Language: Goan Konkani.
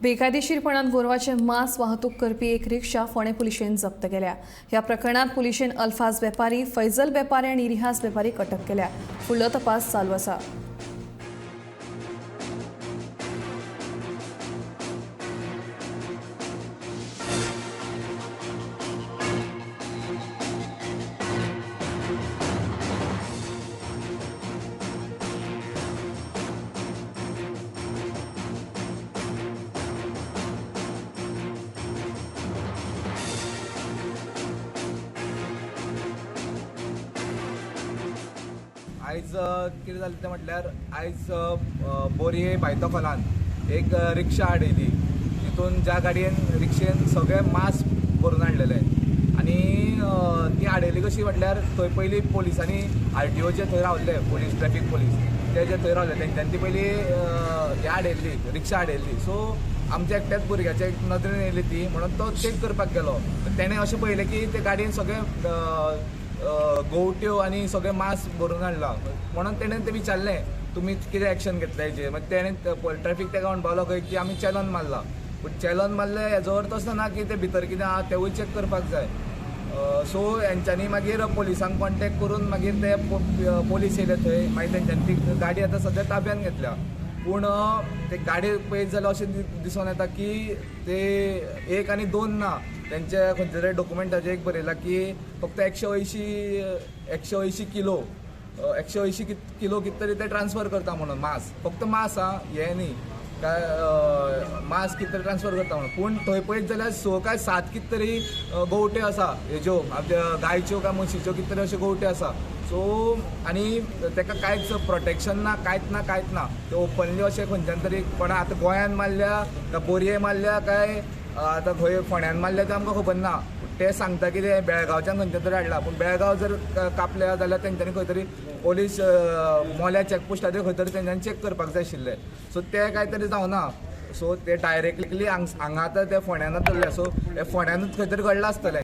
बेकायदेशीरपणान गोरवाचें मांस वाहतूक करपी एक रिक्षा फोंडें पुलिशेन जप्त केल्या. ह्या प्रकरणात पुलिशेन अल्फाज वेपारी, फैजल वेपारी आनी रिहाज वेपारीक अटक केल्या. फुडलो तपास चालू आसा. आयज कितें जालें तें म्हटल्यार आयज बोरये बायतोखोलान एक रिक्षा आडयली. तितून ज्या गाडयेन रिक्षेन सगळे मांस भरून हाडलेले आनी ती आडयली कशी म्हटल्यार थंय पयलीं पोलिसांनी आरटीओचे थंय रावल्ले, पोलीस ट्रॅफीक पोलीस ते जे थंय रावले तेंच्यांनी ती पयलीं हें आडयल्ली, रिक्षा आडयल्ली. सो आमच्या एकट्याच भुरग्याच्या नदरेन येयली ती, म्हणून तो चॅक करपाक गेलो. तेणें अशें पळयलें की ते गाडयेन सगळे गोवट्यो आनी सगळें मांस भरून हाडला, म्हणून तेणें तें विचारलें तुमी कितें एक्शन घेतलें हेजेर. मागीर तेणें ट्रॅफीक तेका म्हणपाक लागलो की आमी चॅलन मारला, पूण चॅलन मारलें हेजो अर्थ असो ना की तें भितर कितें आहा तेवूय चॅक करपाक जाय. सो हेंच्यांनी मागीर पोलिसांक कॉन्टेक्ट करून मागीर ते पोलीस येयले थंय, मागीर तेंच्यांनी ती गाडी आतां सद्या ताब्यान घेतल्या. पूण ते गाडी पळयत जाल्यार अशें दिसून येता की ते एक आनी दोन ना, तेंचे खंयचे तरी डॉक्युमेंटाचेर एक बरयलां की फक्त 180 किलो 180 किलो कितें तरी ते ट्रान्सफर करता म्हणून मांस, फक्त मांस आं, हें न्ही काय मांस कितें तरी ट्रान्सफर करता म्हणून. पूण थंय पळयत जाल्यार 6 काय 7 कितें तरी गोवट्यो आसा हेज्यो, आमच्या गायच्यो काय म्हशीच्यो कितें तरी अश्यो गोवट्यो आसा. सो आनी तेका कांयच प्रोटेक्शन ना, कांयच ना, कांयच ना. ते ओपनली अशें खंयच्यान तरी कोणा आतां गोंयान मारल्या काय बोरये मारल्या काय आतां खंय फोंड्यान मारल्या तें आमकां खबर ना. ते सांगता की ते बेळगांवच्यान खंयच्यान तरी हाडला, पूण बेळगांव जर कापल्या जाल्यार तेंच्यांनी खंय तरी पोलीस मोल्या चॅकपोस्टाचेर खंय तरी तेंच्यांनी चॅक करपाक जाय आशिल्लें. सो तें कांय तरी जावना. सो ते डायरेक्टली हांगा आतां ते फोंड्यानूच धरले. सो हे फोंड्यानूच खंय तरी घडलां आसतलें.